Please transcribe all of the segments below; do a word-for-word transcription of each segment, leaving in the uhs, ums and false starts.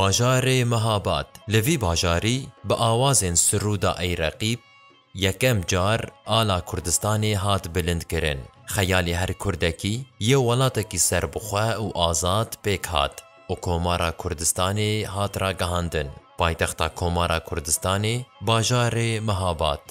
Bajarê Mehabad. Li vî bajarî bi awazên sirûda Ey Reqîb yekem car ala Kurdistanê hat bilindkirin. Xeyalê her Kurdekî yê welatekî serbixwe û azad pêk hat û Komara Kurdistanê hat ragihandin. Paytexta Komara Kurdistanê bajarê Mehabad.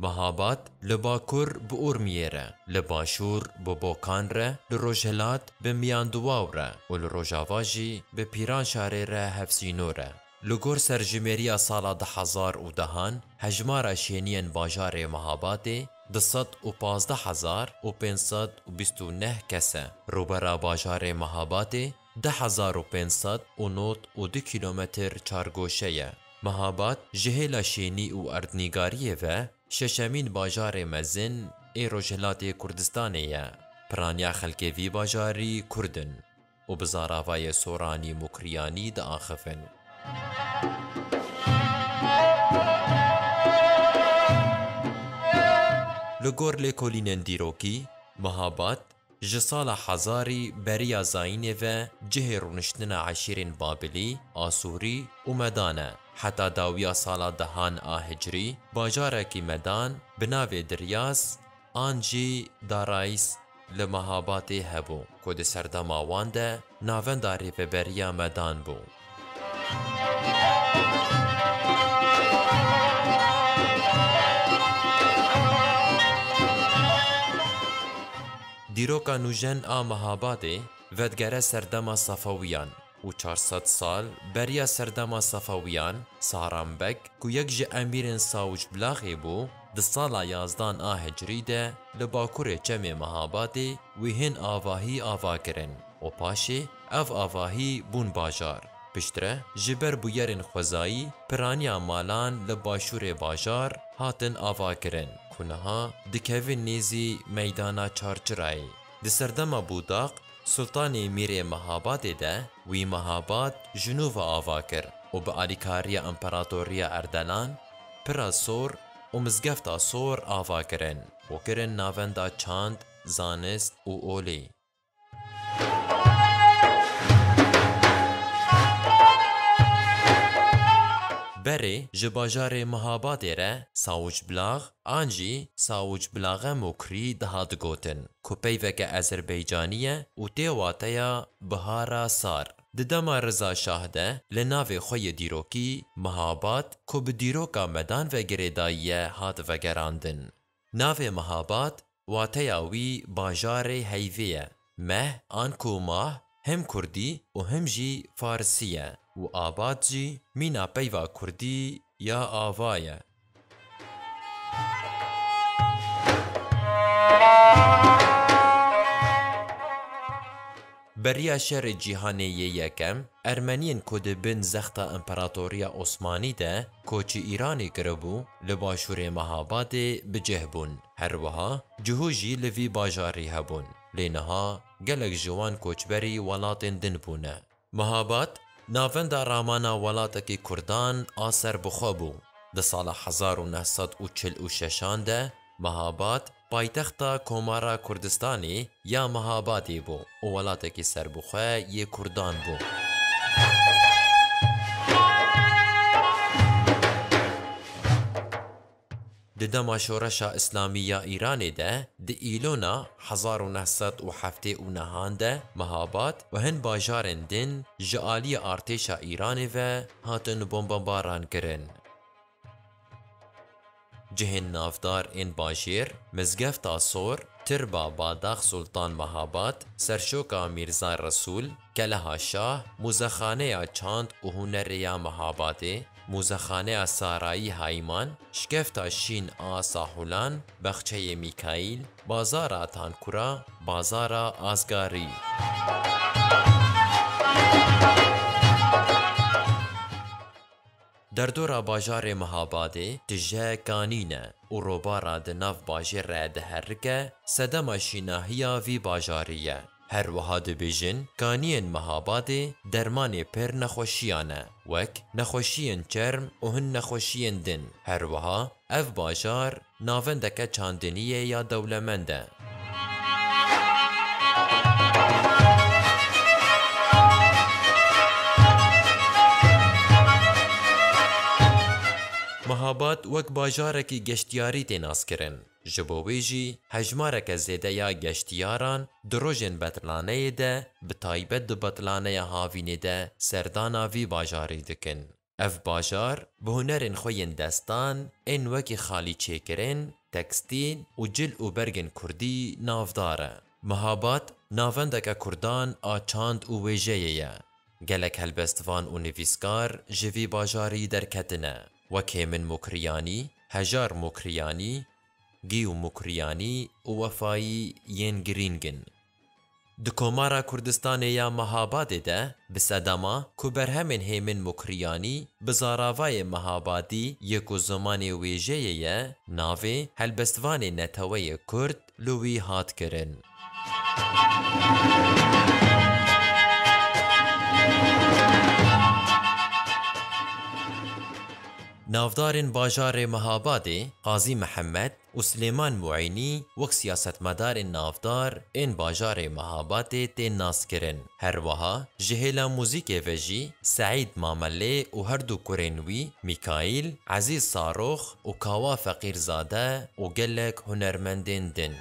Mehabad li bakur bi Urmiyê re, li başûr bi Bokan re, li rojhilat bi Miyanduwaw re û li rojava jî bi Pîranşarê re hevsînor e. Li gor serjimêriya sala du hezar û dehan, hejmara şêniyên bajarê Mehabadê du sed û pazdeh hezar û pênc sed û bîst û neh kes e. Rûbera bajarê Mehabadê du hezar û pênc sed û nod û du kîlometr çargoşe ye. Mehabad ji hêla şênî û erdnîgariyê ve şeşemîn bajarê mezin ê Rojhilatê Kurdistanê ye. Piraniya xelkê vî bajarî Kurd in û bi zaravayê Soranî Mukriyanî diaxivin. Li gor lêkolînên dîrokî, Mehabad ji sala hezarî beriya zayînê ve cihê rûniştina eşîrên Babilî, Asûrî û Medan e. Heta dawiya sala dehan a Hicriî, bajarekî Medan bi navê Diryas an jî Darais li Mehabadê hebû, ku di serdema wan de navenda rêveberiya Medan bû. Dîroka nûjen a Mehabadê vedigere serdema Sefewiyan û çar sed sal beriya serdema Sefewiyan, Saran Beg, ku yek ji emîrên Sawûcbilaxê bû, di sala yazdan a Hicriî de li bakurê çemê Mehabadê wî hin avahî ava kirin û paşê ev avahî bûn bajar. Piştre ji ber bûyerên xwezayî piraniya malan li başûrê bajar hatin avakirin, ku niha dikevin nêzî meydana Çarçirayê. Di serdema Bûdaq, Sultanê Mîrê Mehabadê de wî Mehabad ji nû ve ava kir û bi alîkariya Împeratoriya Erdelan pira sor û mizgefta sor ava kirin û kirin navenda çand, zanist û olê. Berê ji bajarê Mehabadê re Sawûcbilax an jî Sawûcbilaxe Mokrî dihat gotin, ku peyveke Ezerbeycanî ye û tê wateya bihara sar. Di dema Riza Şah de li navê xwe yê dîrokî Mehabad, ku bi dîroka Medan ve girêdayî ye, hat vegerandin. Navê Mehabad wateya wî bajarê heyvê ye. Meh an ku mah him kurdî û him jî farisî ye û abad jî mîna peyva kurdî ya ava ye. Beriya Şerê Cîhanê yê Yekem, Ermeniyên ku di bin zexta Împeratoriya Osmanî de koçî Îranê kiribû, li başûrê Mehabadê bi cih bûn. Her wiha cihû jî li vî bajarî hebûn. Lê niha gelek ji wan koçberî welatên din bûne. Mehabad navenda ramana welatekî kurdan a serbixwe bû. Di sala hezar û neh sed û çil û şeşan de Mehabad paytexta Komara Kurdistanê ya Mehabadê bû û welatekî serbixwe yê kurdan bû. Di dema Şoreşa Îslamî ya Îranê de, di Îlona hezar û neh sed û heftê û nehan de, Mehabad û hin bajarên din ji aliyê artêşa Îranê ve hatin bombebaran kirin. Cihên navdar ên bajêr, Mizgefta Sor, Tirba Badax Sultan Mehabad, Serşoka Mîrza Resûl, Keleha Şah, Mûzexaneya Çand û Hunerê ya Mehabadê, Mûzexaneya Sarayî Hayman, Şkefta Şîn a Sahulan, Baxçeyê Mîkaîl, Bazara Tankura, Bazara Azgarî. Derdora bajarê Mehabadê tije kanîn e û robara di nav bajêr re diherike, sedema şînahiya vî bajarî ye. Her wiha dibêjin, kaniyên Mehabadê dermanê pir nexweşiyan e, wek nexweşiyên çerm û hin nexweşiyên din. Her wiha ev bajar navendeke çandiniyê ya dewlemend e. Mehabad wek bajarekî geştiyarî tê naskirin. Ji bo wê jî hejmareke zêde ya geştiyaran di rojên betlaneyê de, bi taybet di betlaneya havînê de serdana vî bajarî dikin. Ev bajar bi hunerên xwe yên destan ên wekî xalî çêkirin, tekstîl û cil û bergên kurdî navdar e. Mehabad navendeke kurdan a çand û wêjeyê ye. Gelek helbestvan û nivîskar ji vî bajarî derketine, wek Hêmin Mukriyanî, Hejar Mukriyanî, Gîw Mukriyanî û Wefayî yên girîng in. Di Komara Kurdistanê ya Mehabadê de bi sedema ku berhemên Hêmin Mukriyanî bi zaravayê Mehabadî yê ku zimanê wêjeyê ye, navê helbestvanê neteweyê Kurd li wî hat kirin. Navdarên bajarê Mehabadê, Qazî Mihemed û Silêman Muînî wek siyasetmedarên navdar ên bajarê Mehabadê tên naskirin. Her wiha ji hêla muzîkê ve jî Seîd Mamelê û her du kurên wî Mîkaîl, Ezîz Sarox û Kawa Feqîrzade û gelek hunermendên din.